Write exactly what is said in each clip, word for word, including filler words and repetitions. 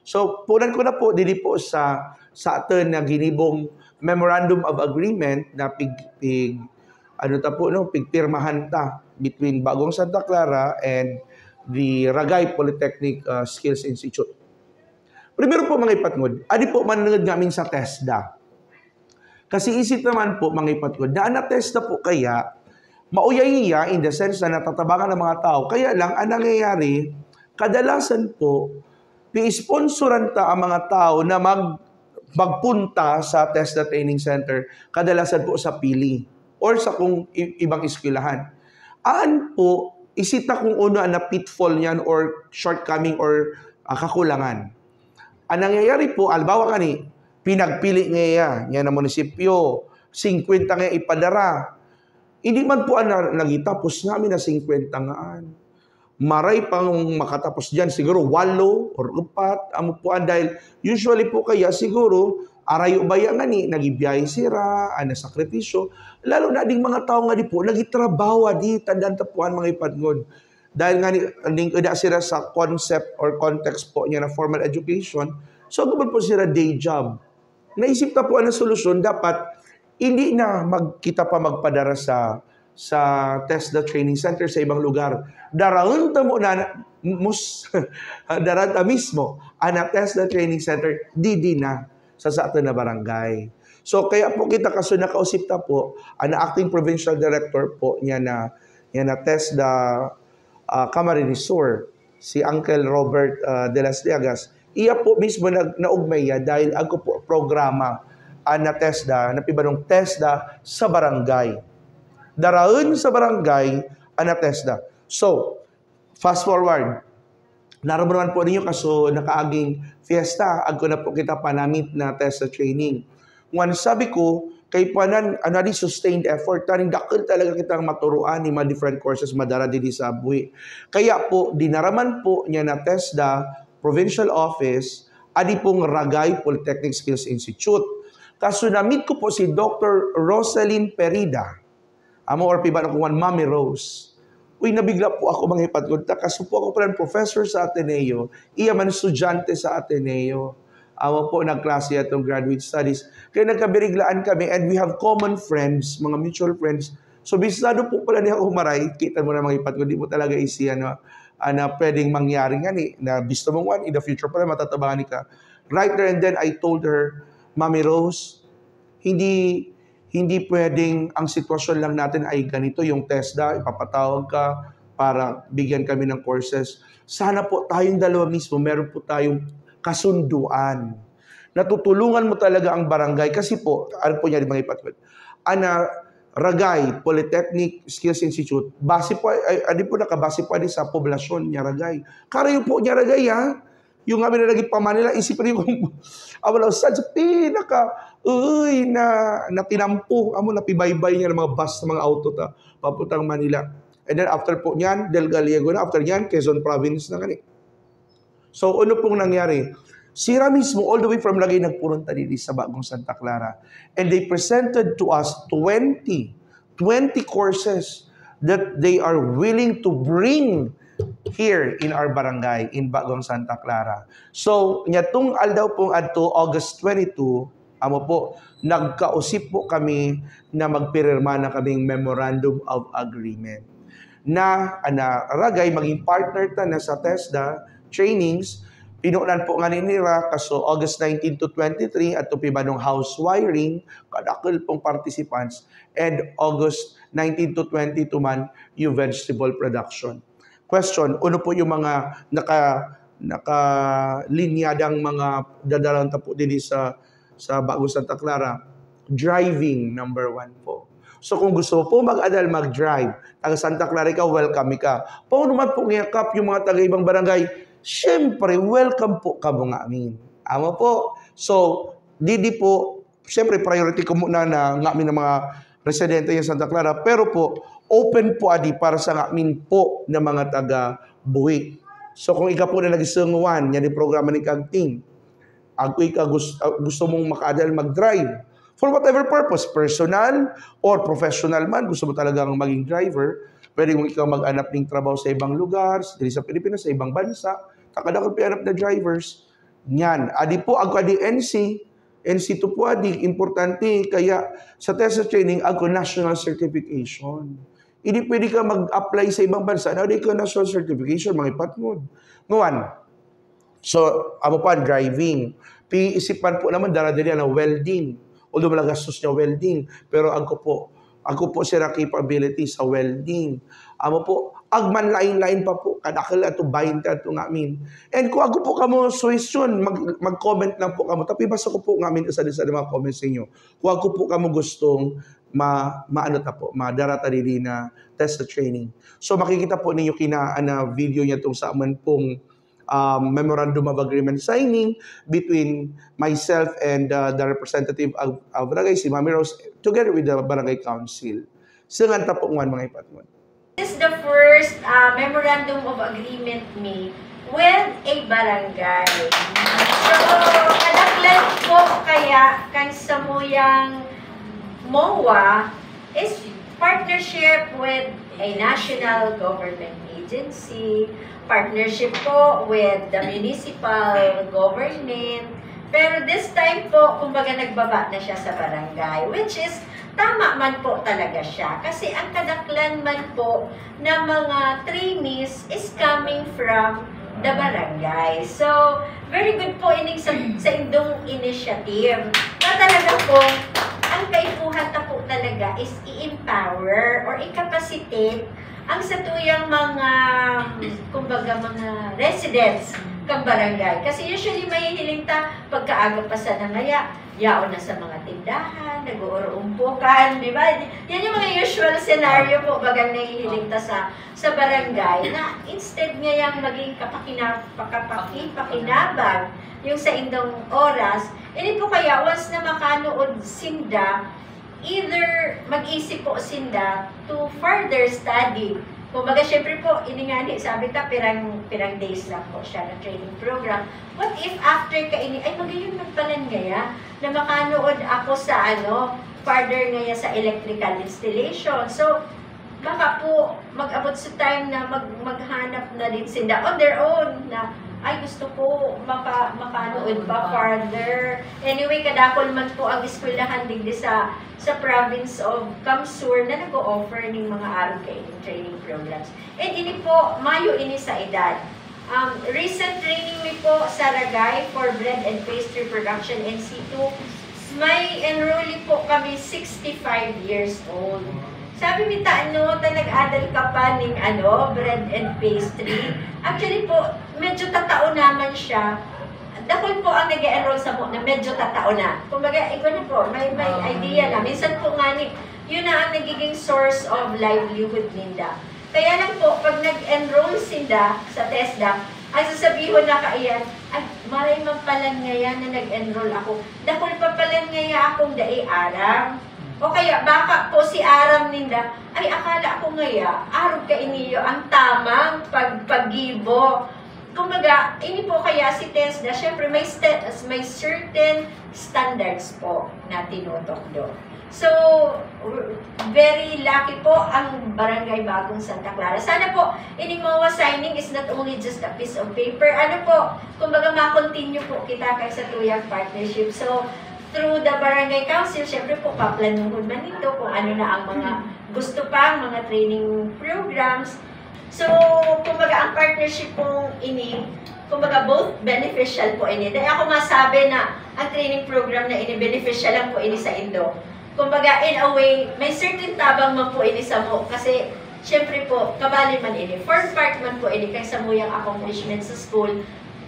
So, punan ko na po, dili po sa, sa aton na ginibong Memorandum of Agreement na pig, pig, ano ta po, no, pigpirmahan ta between Bagong Santa Clara and the Ragay Polytechnic uh, Skills Institute. Primero po, mga ipatngod, adi po manangod namin sa TESDA. Kasi isip naman po, mga ipatngod, na ang TESDA po kaya, mauyaya in the sense na natatabangan ng mga tao. Kaya lang, ang nangyayari, kadalasan po, piisponsoran ta ang mga tao na mag, magpunta sa TESDA Training Center, kadalasan po sa pili or sa kung i- ibang eskwelahan. Aan po, isita kung ano ang na-pitfall niyan or shortcoming or ah, kakulangan. Ang nangyayari po, halimbawa kani, pinagpili niya, niya na munisipyo, singkwenta nga ipadara. Hindi man po ang na- nagitapos namin na singkwenta ngaan. Maray pang makatapos diyan, siguro walo or upat, amo po ang dahil usually po kaya siguro, arayo baya ngani, nagibiyahe sira, ang nasakripisyo, lalo na ding mga tao nga di po, nagitrabaho di, tandaan ta po ang mga ipatngod. Dahil nga ni, ning ida sira sa concept or context po niya na formal education, so gabon po sira day job. Naisip ta po ang solusyon, dapat hindi na magkita pa magpadara sa sa TESDA Training Center sa ibang lugar. Daraon ta mo na mus, daraon ta mismo ang TESDA Training Center didi na sa sa aton na barangay. So kaya po kita kaso nakausip ta po ang acting provincial director po niya na niya na TESDA ah, Camarines Sur, si Uncle Robert ah, de las Llagas, iya po mismo nag naugmay ya dahil ako po programa ang na TESDA, na pibanong TESDA sa barangay. Daraon sa barangay ang na TESDA. So, fast forward. Naram naman po ninyo kaso nakaaging fiesta, agko na po kita panamit na TESDA training. Ngwan sabi ko, kay panan, ano, di sustained effort, taning dakul talaga kitang maturuan ni mga different courses madara didi sa buhi. Kaya po, dinaraman po niya na TESDA Provincial Office, adi pong Ragay Polytechnic Skills Institute. Kaso na-meet ko po si Doctor Roselyn Perida. Amo or piba na kuwan, Mami Rose. Uy, nabigla po ako, mga hipatgod ta. Kaso po ako pala professor sa Ateneo, iya man estudyante sa Ateneo. Awa po, nagklase atong graduate studies. Kaya nagkabiriglaan kami and we have common friends, mga mutual friends. So, bisado po pala niya ako maray. Kita mo na mga hipatgod, di mo talaga isiya na, ah, na pwedeng mangyari nga ni, na gusto mong one, in the future pala matatabangan ka. Right there and then, I told her, Mami Rose, hindi hindi pwedeng ang sitwasyon lang natin ay ganito, yung TESDA, ipapatawag ka para bigyan kami ng courses. Sana po tayong dalawa mismo, meron po tayong kasunduan. Natutulungan mo talaga ang barangay kasi po, ano po niya, di mga ipatawag, ana, Ragay Polytechnic Skills Institute, base po, ay, ay, di po nakabase po di sa poblasyon niya Ragay. Karayo po niya Ragay, ha? Yung nga na naging pa Manila, isip niyo kung, ah, wala, sad sa pinaka, uy, na, na tinampo, amo, napibaybay niya ng mga bus, ng mga auto ta, papuntang Manila. And then after po niyan, Del Gallego na, after niyan, Quezon Province na gani. So, ano pong nangyari? Sira mismo, all the way from Lagay, nagpuron ta didi sa Bagong Santa Clara. And they presented to us twenty, twenty courses that they are willing to bring here in our barangay, in Bagong Santa Clara. So, nyatong aldaw pong adto, August twenty-two, amo po, nagkausip po kami na magpirma na kaming Memorandum of Agreement na, na Ragay maging partner ta na sa TESDA trainings. Pinunan po nga ni nira, kaso August nineteen to twenty-three, at pibanong house wiring, kadakul pong participants, and August nineteen to twenty-two man, yung vegetable production. Question, ano po yung mga naka, nakalinyadang mga dadalan ta po dili sa, sa Bagong Santa Clara? Driving, number one po. So kung gusto mo po mag-adal mag-drive, taga Santa Clara ka, welcome ka. Paano naman po ngayakap yung mga taga ibang barangay? Siyempre, welcome po kamo nga amin. Amo po. So, didi po, siyempre, priority ko muna na nga amin ng mga residente ng Santa Clara. Pero po, open po adi para sa nga amin po na mga taga Buhi. So, kung ikaw po na nagisunguan, yan yung programa ni Kagting. Agoy ka gus-, ah, gusto mong makaadal mag-drive. For whatever purpose, personal or professional man, gusto mo talagang maging driver, pwede mong ikaw mag-anap ng trabaho sa ibang lugar, dili sa Pilipinas, sa ibang bansa, takadakot pianap na drivers. Yan. Adi po, ako adi N C, N C two po adi, importante. Kaya sa TESDA training, ako national certification. Hindi pwede ka mag-apply sa ibang bansa na di ka national certification, mga ipatngon. Ngayon, so, amo pa ang driving. Pi-, isipan po naman, dara-dali ang welding. Although malagastos niya welding, pero ako po, ako po sira capability sa welding. Amo po, agman lain-lain pa po, kadakal ato, baynte ato nga amin. And kung ako po kamo suwestyon, mag-, mag-comment lang po kamo. Tapi basta ko po nga amin isa din sa mga comments ninyo. Kung ako po kamo gustong ma-, maano ta po, madara ta didi na TESDA training. So makikita po ninyo kina, ana, video niya tong sa man pong, um, memorandum of agreement signing between myself and, uh, the representative of, of Barangay, si Mami Rose, together with the Barangay Council. Singan ta po ngan, mga ipatngon. This is the first, uh, memorandum of agreement me with a barangay. So, kadaklan po kaya kan samuyang MOA is partnership with a national government agency, partnership po with the municipal government. Pero this time po, kumbaga, nagbaba na siya sa barangay, which is tama man po talaga siya. Kasi ang kadaklan man po na mga trainees is coming from the barangay. So, very good po ining sa, sa indong initiative. Na talaga po, ang kaipuhan ta po talaga is i-empower or i-capacitate ang satuyang mga, kumbaga, mga residents kang barangay. Kasi usually, mahihiling ta, pagkaaga pa sana ngaya, yaon na sa mga tindahan, nag-uurumpukan, di ba? Yan yung mga usual scenario po, bagang nahihiling ta sa, sa barangay, na instead ngayang maging kapakina-, pakapaki-, pakinabang yung sa indong oras, ini po kaya, once na makanood sinda, either mag-isip po sinda to further study. Kumbaga, syempre po, ini nga ni, sabi ta, pirang, pirang days lang po siya na training program. What if after kaini, ay, magayon man pala ngaya na makanood ako sa, ano, further ngaya sa electrical installation. So, baka po, mag-abot sa time na mag-, maghanap na din sinda on their own na, "Ay, gusto ko maka-, makanood pa further." Anyway, kadakol man po ang eskwelahan digdi sa, sa province of CamSur na nag-o-offer ning mga arog kaining training programs. And ini po, mayo ini sa edad. Um, recent training mi po sa Ragay for bread and pastry production, N C two. May enrollee po kami, sixty-five years old. Sabi mi, "Tano ta nag-adal ka pa ning, ano, bread and pastry?" Actually po, medyo tatao naman siya. Dakul po ang nag-e-enroll sa mo na medyo tatao na. Kumbaga, iba na po, may, may idea na. Minsan po nga ni, yun na ang nagiging source of livelihood ninda. Kaya lang po, pag nag-enroll sinda sa TESDA, ang sasabihon na kaiyan, "Ay, maray man palan ngaya na nag-enroll ako. Dakul pa palan ngaya akong dai aram." O kaya, baka po si aram ninda, "Ay, akala ko ngaya, arog kainiyo ang tamang pagpagibo." Kumbaga, ini po kaya si TESDA, syempre may sta-, may certain standards po na tinutukdo. So, very lucky po ang Barangay Bagong Santa Clara. Sana po, ining MOA signing is not only just a piece of paper. Ano po, kumbaga, ma-continue po kita kay sa tuyang partnership. So, through the Barangay Council, syempre po, paplanuhon man nito kung ano na ang mga gusto pa, ang mga training programs. So, kumbaga, ang partnership pong ini, kumbaga, both beneficial po ini. Dahil ako masabi na ang training program na ini, beneficial lang po ini sa indo. Kumbaga, in a way, may certain tabang man po ini sa mo. Kasi, syempre po, kabali man ini. Form part man po ini kay sa muyang accomplishment sa school,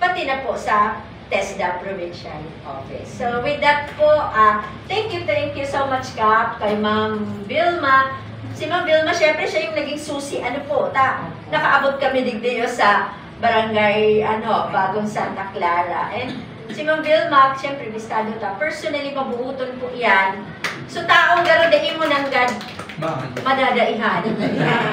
pati na po sa TESDA Provincial Office. So, with that po, ah, thank you, thank you so much, Kap, kay Ma'am Vilma. Si Ma'am Vilma, syempre, siya yung naging susi, ano po, ta, nakaabot kami digdi sa Barangay, ano, Bagong Santa Clara. And si Ma'am Vilma, syempre, bistado ta. Personally, mabuuton po yan. So, taong garo dai mo nanggad madadaihan.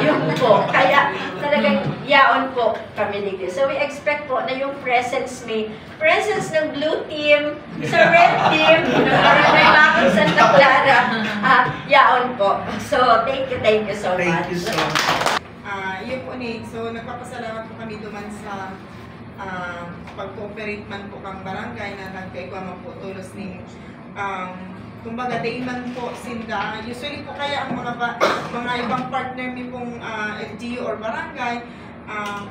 Yun po. Kaya, talagang yaon po kami digdi. So, we expect po na yung presence may presence ng blue team sa red team, Barangay Bagong Santa Clara. Ah, yaon po. So, thank you, thank you so much. Thank you so much. Ah, yun po, Nate. So, nagpapasalamat po kami duman sa Ah, pag-cooperate man po kang barangay na nagkaigwa man po tolos ning, um, kumbaga, dai man po sinda. Usually po kaya ang mga ba, mga ibang partner mi pong, ah, L G U or barangay, ah,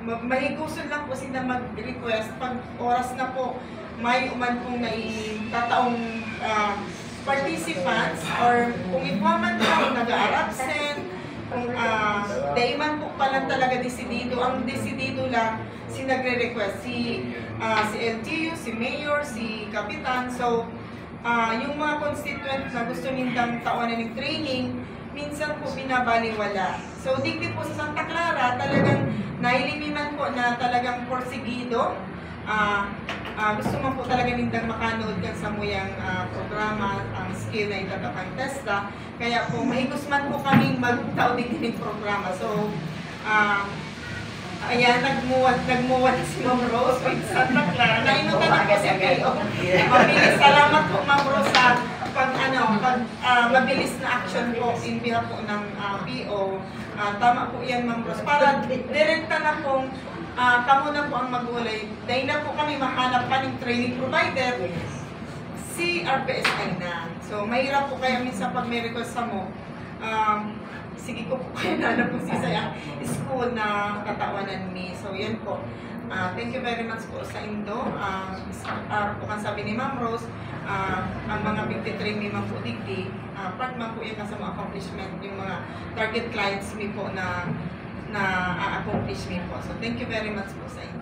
ma-, mahigosod lang po sinda mag-request pag oras na po may uman pong naitataong, ah, participants or kung igwa man po nag-a-absent, kung, ah, dai man po palan talaga desidido. Ang desidido lang si nagre-request, si, ah, si L G U, si mayor, si kapitan. So, ah, yung mga constituent na gusto nindang tawanan ng training, minsan po binabaliwala. So, digdi po sa Santa Clara, talagang nahiling mi man po na talagang porsigido. Ah, ah, gusto man po talaga nindang makanood kan samuyang, ah, programa, ang skill na itatapang TESDA. Kaya po, mahigos man po kaming magtao digdi ning programa. So, ah, ayan, nagmuwat, nagmuwat si Ma'am Rose with Santa Clara. Nainutan na po si P O. Mabilis, salamat po, Ma'am Rose, sa pag, ano, pag, ah, mabilis na action po in behalf po ng, ah, P O. Ah, tama po yan, Ma'am Rose. Para direkta na pong, ah, kamo na po ang mag-ulay. Dahil na po kami mahanap pa ng training provider, si R P S I na. So, mahirap po kaya minsan pag may request sa mo, um, sige ko po kayo na lang po si sa school na tatawanan mi. So, yan po. Ah, thank you very much po sa indo. Ah, sa, ah, po kan sabi ni Ma'am Rose, ah, ang mga pagtitrain mi man po digdi, ah, part man po yan sa mga accomplishment, yung mga target clients mi po na na-accomplish mi po. So, thank you very much po sa inyo.